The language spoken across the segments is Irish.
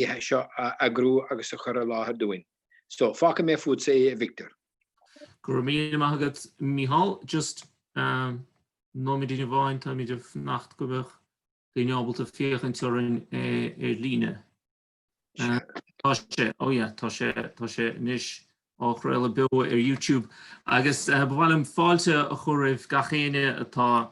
oíche seo a eagrú agus a chur i láthair dúinn. So, fágfaidh mé fútsa é, a Victor. Go raibh míle maith agat, Mícheál. Just nóiméidín amháin, táimid ag fanacht go mbeadh daoine ábalta féachaint orainn ar líne. Tá sé, oh yeah, tá sé, tá sé anois á chraoladh beo ar YouTube. Agus ba mhaith liom fáilte a chur roimh gach éinne atá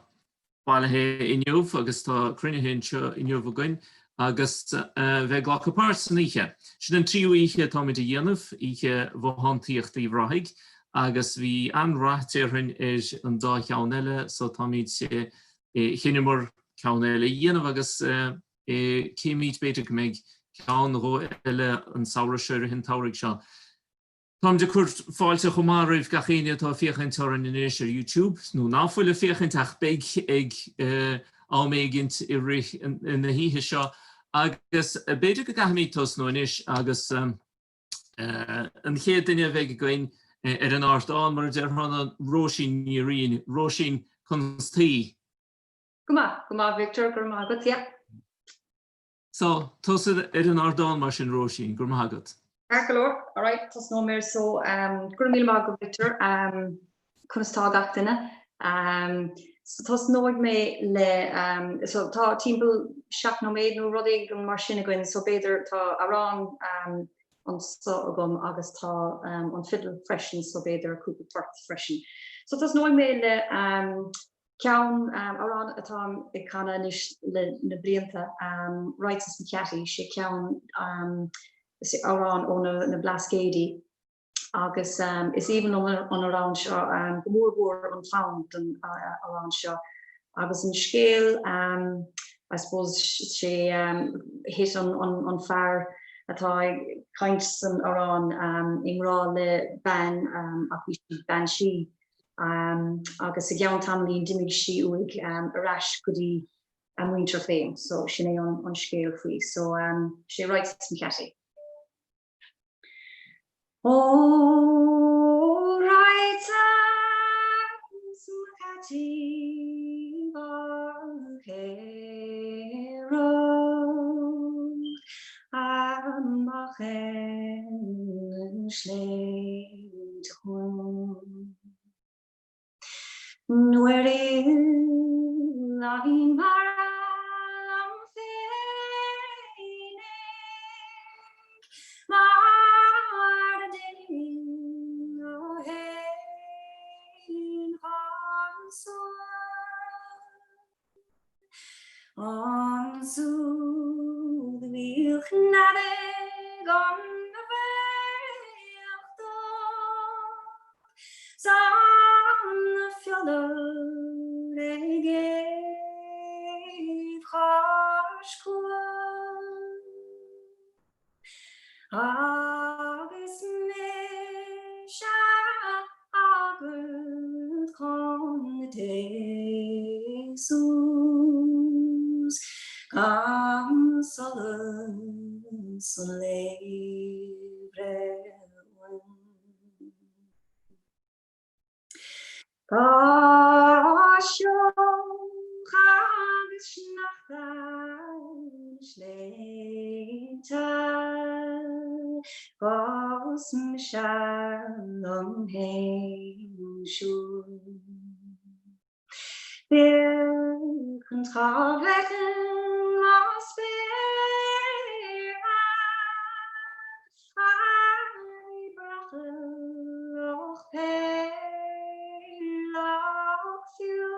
bailithe inniu agus tá cruinnithe anseo inniu againn agus bheith ag glacadh páirt san oíche. Sin an tríú oíche atáimid a dhéanamh, Oíche Bhothántaíochta Uíbh Ráthaigh, agus bhí an-rath déarfainn ar an dá cheann eile so táimid, chinneamar ceann eile a dhéanamh agus cífimid b'fhéidir go mbeidh ceann nó dhó eile an samhradh seo, i rith an tsamhraidh seo. Táimid ag cur fáilte chomh maith roimh gach éinne atá ag féachaint orainn anois ar YouTube, nó ná fuil ag féachaint ach beidh ag am éigint i rith na hoíche seo. Agus b'fhéidir go gcaithfimid tosnú anois agus an chéad duine a bheidh againn ar an ardán, mar a déarfá, ná Róisín Ní Riain. Róisín, conas taoi? Go maith, go maith Victor, go raibh maith agat, yeah. So, tusa ar an ardán mar sin Róisín, go raibh maith agat. Ceart go leor, alright, tosnóidh mé so, go raibh míle maith agat Victor, conas tá gach duine? So tosnóidh mé le, so tá timpeall 7 nóiméad nó rud éigin mar sin againn so b'fhéidir tá amhrán anseo agam agus tá an fidil freisin so b'fhéidir cúpla port freisin. So tosnóidh mé le Ceann, amhrán atáim ag canadh anois le na blianta, Rights mo Ceaití, sé ceann, is amhrán ó na Blascaodaí agus is aoibhinn liom an amhrán seo, go mór mhór an fonn don amhrán seo agus an scéal, I suppose sé thit an fear atá ag caint san amhrán i ngrá le bean ach bhí sí bean sí. Agus i gceann tamaillín d'imigh sí uaidh ar ais go dtí a muintir féin. So sin é an scéal faoi. So sé Rights mo Cheaití. Ó Rights mo Cheaití Bhalchéarach amach ar na sléibhte Nuair a fhillfinn mara liom féinig Mar a d'fhill ó shin ansan. Ansúd bhíodh nead ag an bhféach dubh 's an fiolar ag éamh chois cuain. Agus mise agat chun dé suas gan solas an lae bhreith uaim. Tá sioc agus sneachta na sléibhte 'gus mise liom fhéin siúd. Féachaint cá bhfeicfinn mo spéir ag breacadh loch péil loch fiú.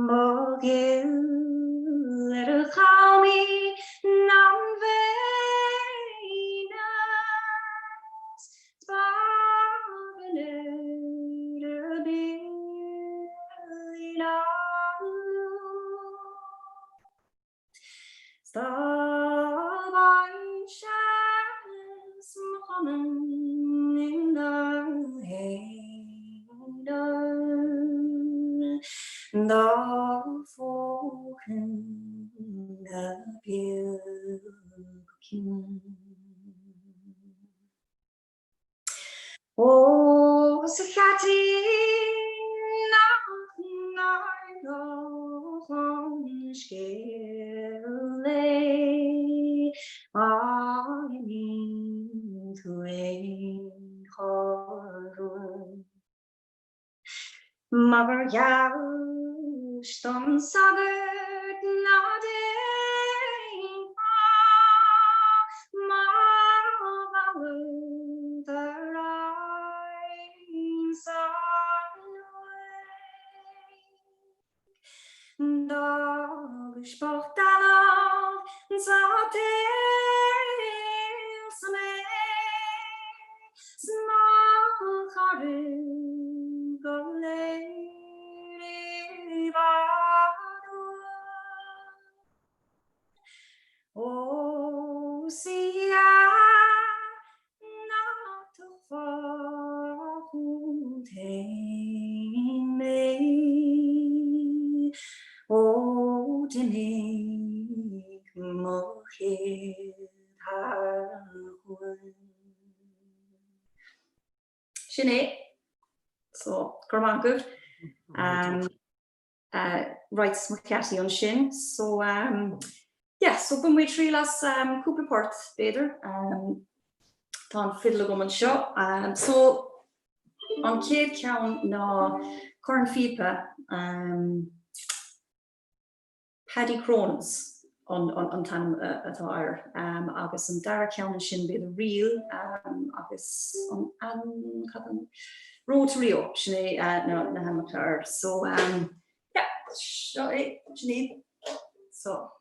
Ba ghil ar a chamí nam bhéine Dá phógfainn go beo go ciúin. Ó 's a cheaitín nach n-ardódh an scéal é. Abair geabhais don sagart ná déanfá mo mhealladh ar aghaidh san uaigh. D'fhágais bocht ealach sa tsaol 's mé 's mo charaid go léir i bhfad uaim. Ó 's ea Nach dtógfá chút fhéin mé ó d'imigh mo chéad thar cuan. Sin é. So, go raibh maith agaibh. Right mo cheataí ansin. So um, yeah, so bainfidh muid triail as um, cúpla port, b'fhéidir. Um, tá an fidil agam anseo. Um, so an chéad ceann ná cornphíopa um, Paddy Cronin's an, an, an t-ainm atá air. Um, agus an dara ceann ansin b'fhéidir ríl um, agus an, an, cad an, Road to Rio, sin é uh, na, na hainmneacha air. So um, yeah, seo é, sin iad. So.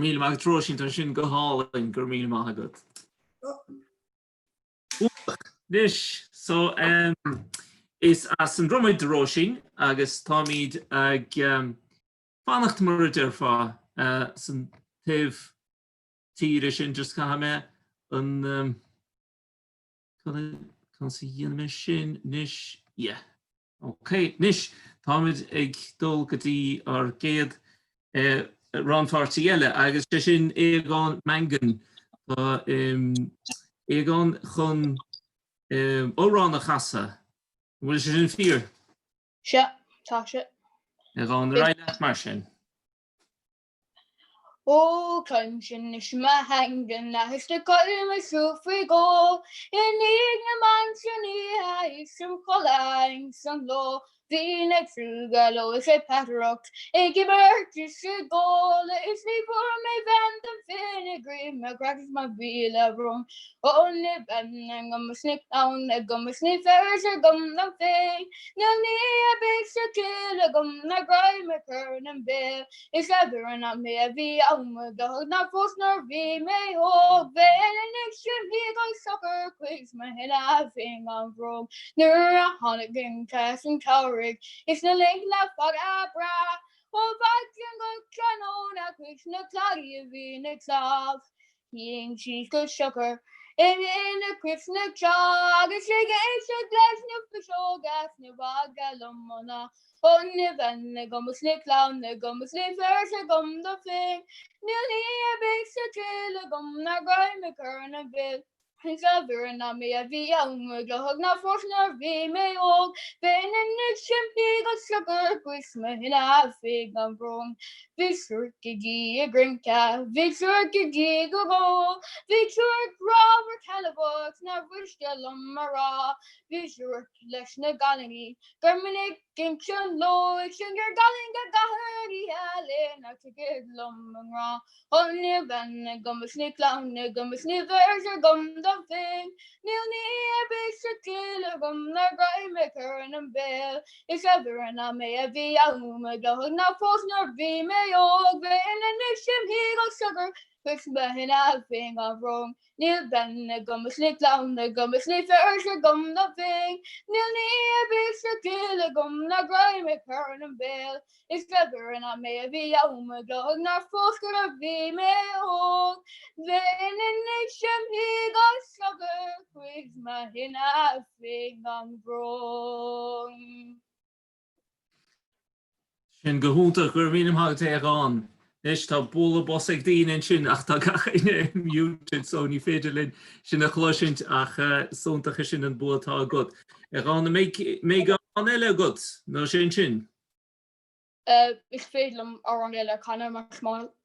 Míle maith agat Róisín, tá sin go hálainn, go raibh míle maith agat. Anois, so um, is as an Dromaid do Róisín agus táimid ag um, fanacht mar a déarfá uh, san taobh tíre sin just caithfidh mé an um, conas a dhéanfaidh mé sin anois? Yeah. Ok, anois táimid ag dul go dtí ár gcéad rannpháirtí eile agus sé sin Aogán Mangan. Tá Aogán chun amhrán a chasadh. An bhfuil sé sin fíor? Sea, tá sé. Aogán, ar aghaidh leat mar sin. Ó, cloisimse anois mo theanga is na coilme siúl faoi dhó I ndiaidh na mban san oíche is im chodladh ins an ló Bhínn ag súgradh leo is ag peataireacht ag imirt is ag ól Is ní bhfuair mé bhean dom féin i gcroí mo chraic is mo mhíle brón Ó níl bean agam is níl clann agam is níl fear agam dom féin Níl ní ar bith sa chill agam ná greim a chur 'nem béal Is abair nach mé a bhí ann mo dhoicheall nár phós nuair bhí mé óg Bheinn anois imithe go socair chuig mo thine féin gan bhrón Nuair a tháinig an teas an tsamhraidh is na laetha fada breá Ó mhaidin go tráthnóna chuig na cladaí a bhínn ag snámh Shuínn síos go socair in aice na trá agus ag éisteacht leis na fuiseoga is ní bhfaca liom mo ná. Ó níl bean agam is níl clann agam is níl fear agam dom féin, níl ní ar bith sa chill agam ná greim a chur 'nem béal. Is abair nach mé a bhí ann mo dhoicheall nár phós nuair bhí mé óg, bheinn anois imithe go socair chuig mo thine féin gan bhrón. Bhí triúr againn ag rince, bhí triúr againn ag ól, bhí triúr grámhar cealbhach nár mhiste liom a rá, bhí triúr leis na gcailíní gur minic ins an ló is gur gcailín go gcaithfear oíche lena tiocfaidh liom i ngrá. Ó níl bean agam is níl clann agam is níl fear agam dom féin, níl ní ar bith sa chill agam ná greim a chur 'nem béal. Is abair nach mé a bhí ann mo dhoicheall nár phós nuair bhí mé óg, bheinn anois imithe go socair chuig mo thine féin gan bhrón. Níl bean agam is níl clann agam is níl fear agam dom féin, Níl ní ar bith sa chill agam ná greim a chur 'nem béal, Is abair nach mé a bhí ann mo dhoicheall nár phós nuair a bhí mé óg, Bheinn anois imithe go socair chuig mo thine féin gan bhrón. Sin go hiontach, go raibh míle maith agat a Aodháin. Anois tá bualadh bos ag daoine ansin ach tá gach éinne muted so ní féidir linn sin a chloisint ach is iontach é sin an bua atá agat. A Aodháin, an mbeidh amhrán eile agat nó sin sin? Is féidir liom amhrán eile a chanadh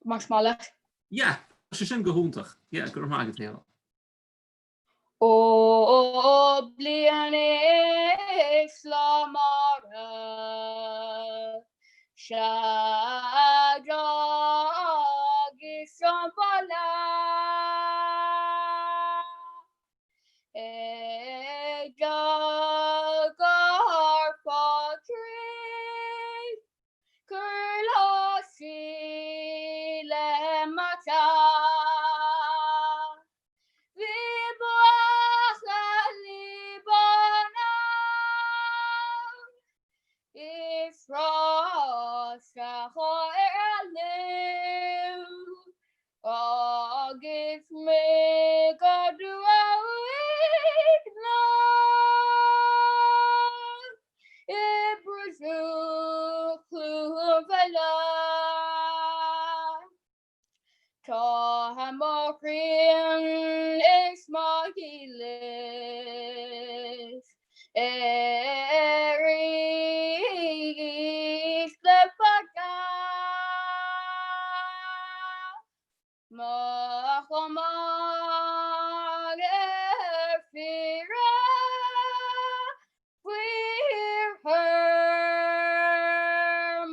más maith leat. Yeah, tá sé sin go hiontach. Yeah, go raibh maith agat a Aodháin. Ó bliain is lá mara Sea agus an baile Ag dul go hArd Phádraig Cuir lásaí le mo teach. Bhí buachaillí ban ann is rás a tharlú agus mé go uaigneach i bpríosún Chluain Mheala. Tá mo chroí is mo dhílis ar ísle fada. Mo chamán ar fiaradh Faoi thor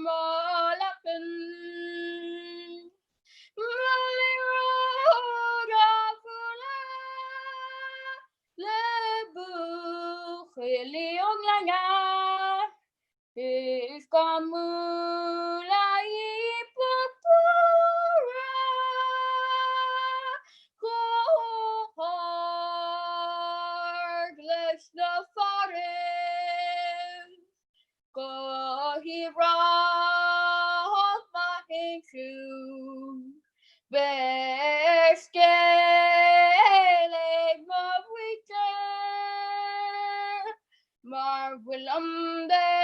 mo leapan. Mo liathróid á bualadh le buachaillí ón nGleanna. Is gan múlaí púpúra chomh hard leis na fearaibh go hIarracht maith insiúd beidh scéal ag mo mhuintir. Mar bhfuilim de.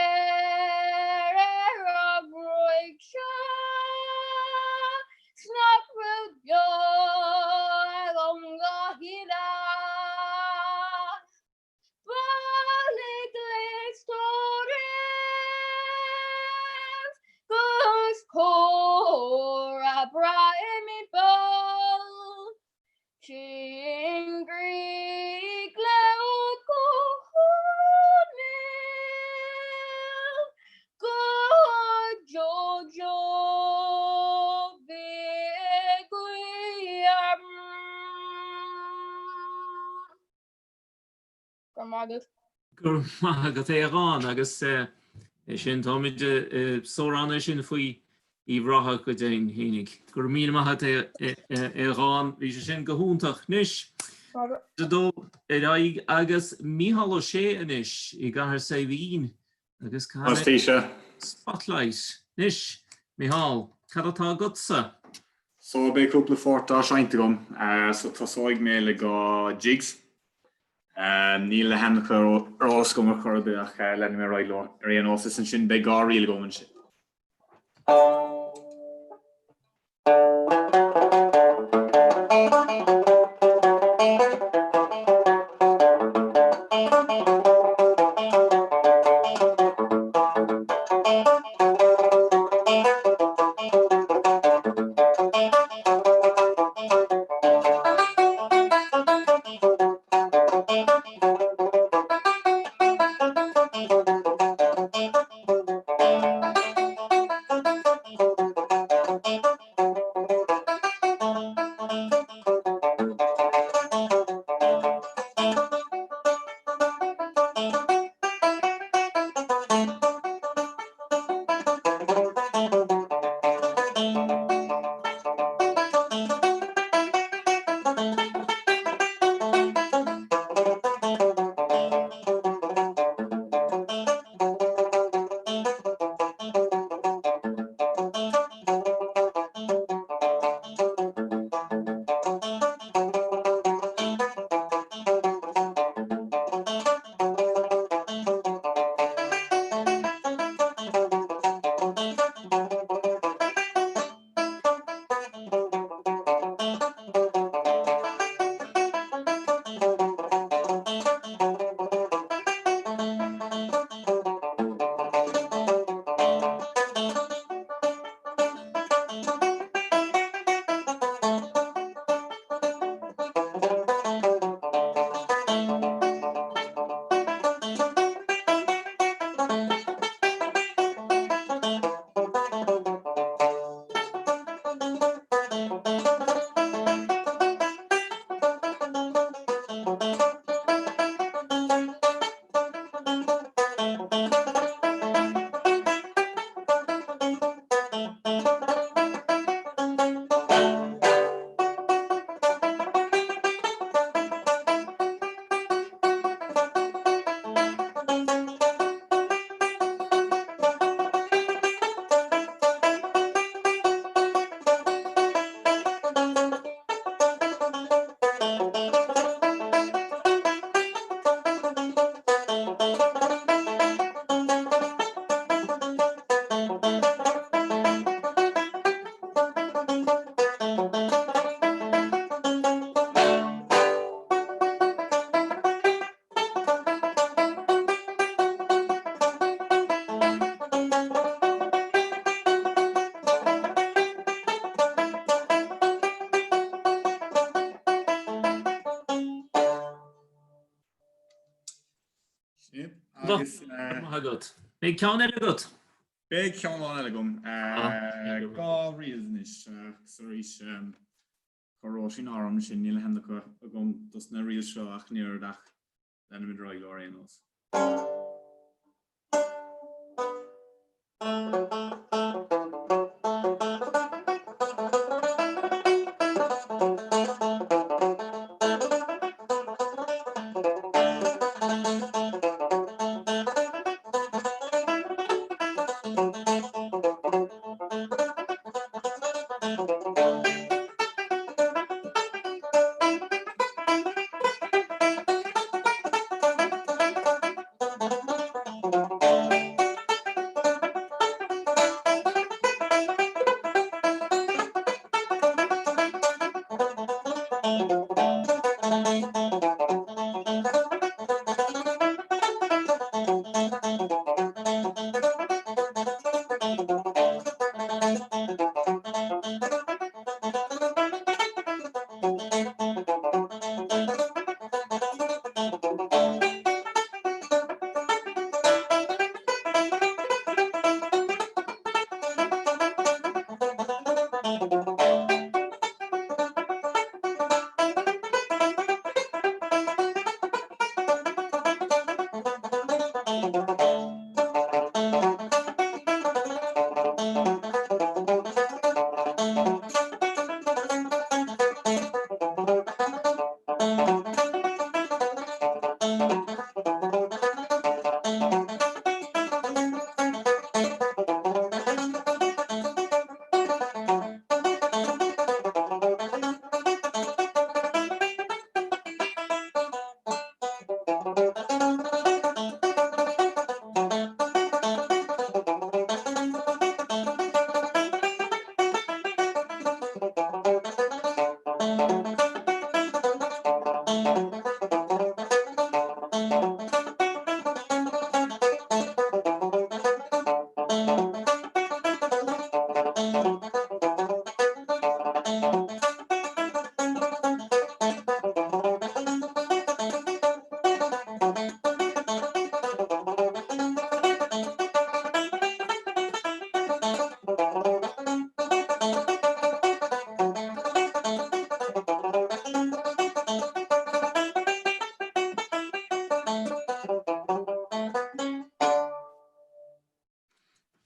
Go raibh maith agat. Go raibh maith agat a Aodhán agus é sin táimid sár ana sin faoi Uíbh Ráthach go deimhin fhéinig. Go raibh míle maith agat a Aodhán, bhí sé sin go hiontach. Anois, ag dul ar aghaidh agus Mícheál Ó Sé anois i gCathair Saidhbhín agus caithfidh Spotlight. Anois, Mícheál, cad atá agatsa? So beidh cúpla port á seinnt agam, so tosóidh mé le dhá jigs. Níl na hainmneacha ar eolas agam ar chor ar bith ach leanfaidh mé ar aghaidh leo ar aon nós is ansin beidh dhá ríl agam ansin. Agus agat. Beidh ceann eile agat? Beidh ceann eile agam. Dhá ríl anois agus arís chuir Róisín orm sin níl na hainmneacha agam dos na ríl seo ach an oiread ach leanfaimid ar aghaidh leo ar aon nós.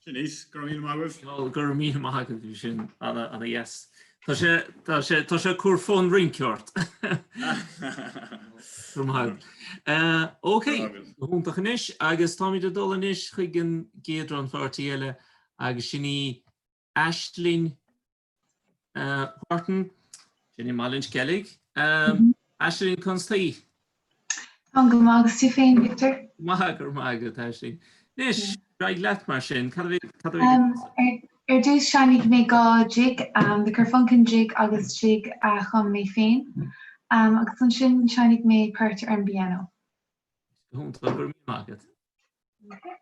Sin í, go raibh míle maith agaibh. Go raibh míle maith agat, bhí sin ana-dheas. Tá sé, tá sé, tá sé ag cur fonn rince ort. Go raibh maith agat. Ok, go hiontach anois agus táimid ag dul anois chuig an gcéad rannpháirtí eile agus sin í Aislinn Wharton, sin i mBaile an Sceilg. Aislinn, conas taoi? Táim go maith agus tú féin, Victor? Maith, go raibh maith agat, Aislinn. Anois, ar aghaidh leat mar sin, cad a bhí cad a bhí Ar dtús seinnfidh mé 2 jig, The Corfunkin Jig agus jig a chum mé féin, agus ansin seinnfidh mé port ar an bpianó. Go hiontach, go raibh míle maith agat. Okay.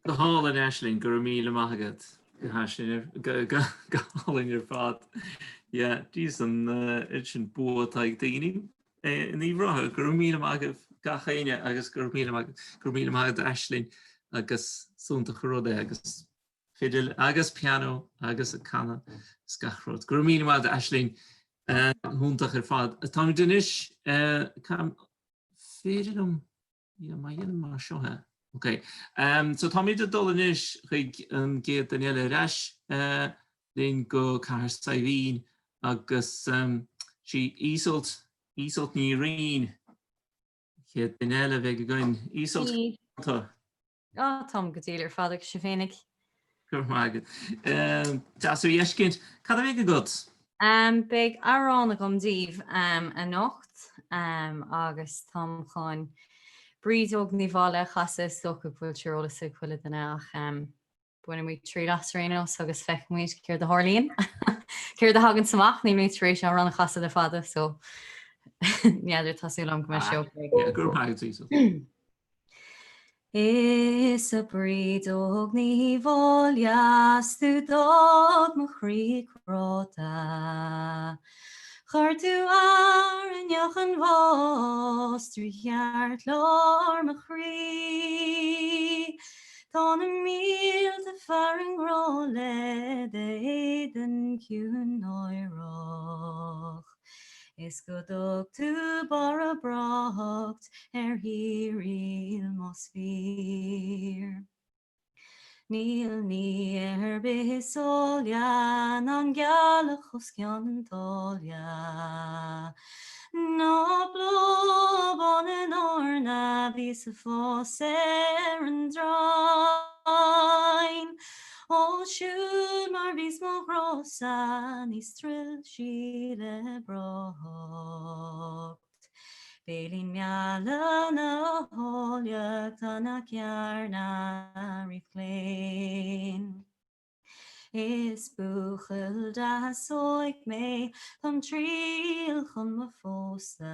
Go hálainn Aisling, go raibh míle maith agat. Go hálainn ar fad. Yeah, jeez an oiread sin bua atá ag daoine in Uíbh Ráthaigh. Go raibh míle maith agaibh gach éinne agus go raibh míle maith go raibh míle maith agat Aisling agus is iontach an rud é agus fidil agus pianó agus ag canadh is gach rud. Go raibh míle maith agat Aisling. Iontach ar fad. Táimid anois féidir liom Yeah, má dhéanaim mar seo é. Ok. Um, so táimid ag dul anois chuig an gcéad duine eile ar ais uh, linn go Cathair Saidhbhín agus um, sí Iseult, Iseult Ní Riain, chéad duine eile a bheidh againn. Iseult, tá. Á, táim go diail ar fad agus sibh féinig. Go raibh maith agat. Deas thú a fheiscint. Cad a bheidh agat? Beidh amhrán agam daoibh anocht agus táim chun Brídeog Ní Mháille a chasadh. Is dócha go bhfuil sé ar eolas ag chuile duine ach bainfidh muid triail as ar aon nós agus feicfidh muid céard a tharlaíonn. Céard a thaganns amach, níl mé tar éis amhrán a chasadh le fada so n'fheadar tá súil agam go mbeidh sé ok. Go raibh maith agat, Iseult. Is a Brídeog Ní Mháille 's tú d'fhág mo chroí cráite. Chuir tú airneach an bháis trí cheartlár mo chroí. Tá na mílte fear i ngrá le d'éadan ciúin náireach. Is go dtug tú borradh breáthacht ar thír más fíor. Níl ní ar bith is áille ná an ghealach os cionn an tsáile, Ná bláth bán in eorna a bhíos ag fás ar an dtraighin. Ó siúd mar bhíos mo ghrá-sa níos trilsí le breáthacht. Béilín meala na háilleachta nach ndearna riamh claon. Is buachaill deas óg mé, táim triall chun mo phósta.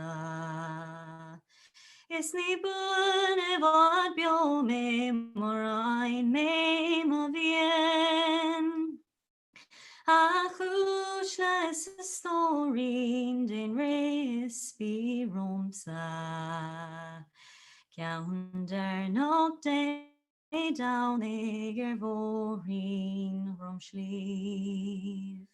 Is ní buan i bhfad beo mé mura bhfaighinn mé mo mhian. A chuaisle is a stóirín, déan réidh is bí romhamsa. Ceann deireanach Dé Domhnaigh ar bhóithrín Dhromshlíbh.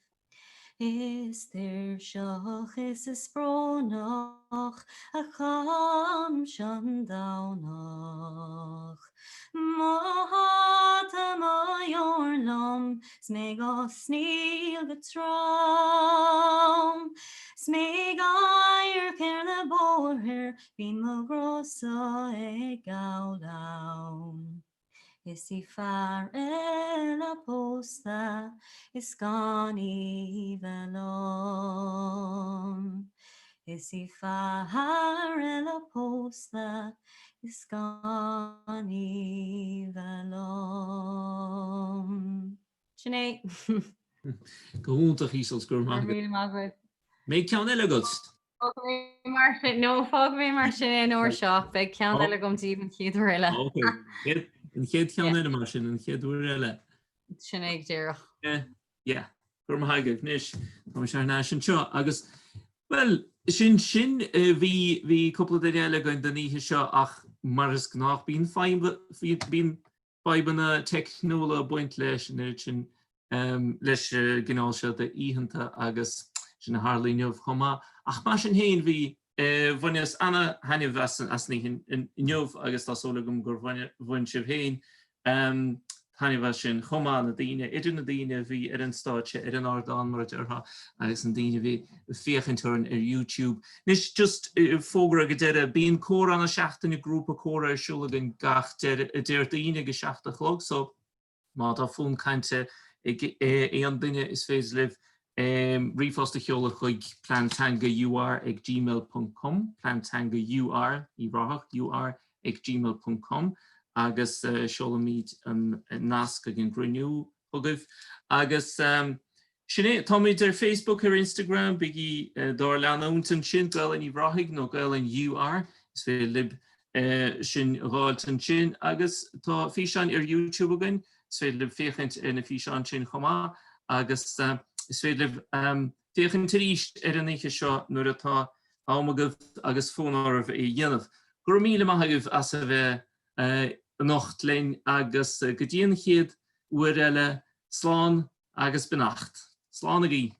Is tuirseach is is brónach a chaithimse an Domhnach. Mo hata, mo dheoir liom 's mé dhá sníl go trom. 'S mé ag amharc ar na bóithre Bíonn mo ghrá-sa ag gabhail ann. Is í fear eile pósta is gan í bheith liom. Is í fear eile pósta is gan í bheith liom. Sin é. Go hiontach, Iseult, go raibh maith agat. Go raibh míle maith agat. Mbeidh ceann eile agat? Fágfaidh mé mar sin, no, fágfaidh mé mar sin é an uair seo, beidh ceann eile agam daoibh an chéad uair eile. Ok, an chéad cheann eile mar sin, an chéad uair eile. Sin é go díreach. Yeah, go raibh maith agaibh. Anois, tá mise thar n-ais anseo agus, bhuel, sin sin, bhí, bhí cúpla duine eile againn don oíche seo ach mar is gnách bíonn fadhb, bíonn fadhbanna teicniúla ag baint leis an oiread sin, leis an gcineál seo d'oícheanta agus sin a tharla inniu chomh maith. Ach mar sin féin, bhí, bhaineas ana-thaitneamh as an oíche inniu agus tá súil agam gur bhain sibh féin taitneamh as sin chomh maith, na daoine, idir na daoine a bhí ar an stáitse, ar an ardán mar a déarfá, agus na daoine a bhí ag féachaint orainn ar YouTube. Anois, just fógra ag an deireadh, bíonn comhrá na seachtaine, grúpa comhrá ar siúl againn gach Déardaoin ag a 7 a chlog, so má tá fonn cainte ag aon duine is féidir libh ríomhphost a sheoladh chuig pleanteangaur ag gmail ponc com, pleanteangaur, Uíbh Ráthach, ur ag gmail ponc com agus seolfaimid an nasc chuig an gcruinniú chugaibh. Agus sin é, táimid ar Facebook, ar Instagram, bígí dár leanúint ansin, Gaelainn Uíbh Ráthaigh nó Gaelainn UR, is féidir libh. sin a dh'fháilt ansin agus tá físeáin ar YouTube againn, is féidir libh féachaint ar na físeáin sin chomh maith agus is féidir libh féachaint arís ar an oíche seo nuair atá am agaibh agus fonn oraibh é a dhéanamh. Go raibh míle maith agaibh as a bheith anocht linn agus go dtí an chéad uair eile, slán agus beannacht. Slán agaibh.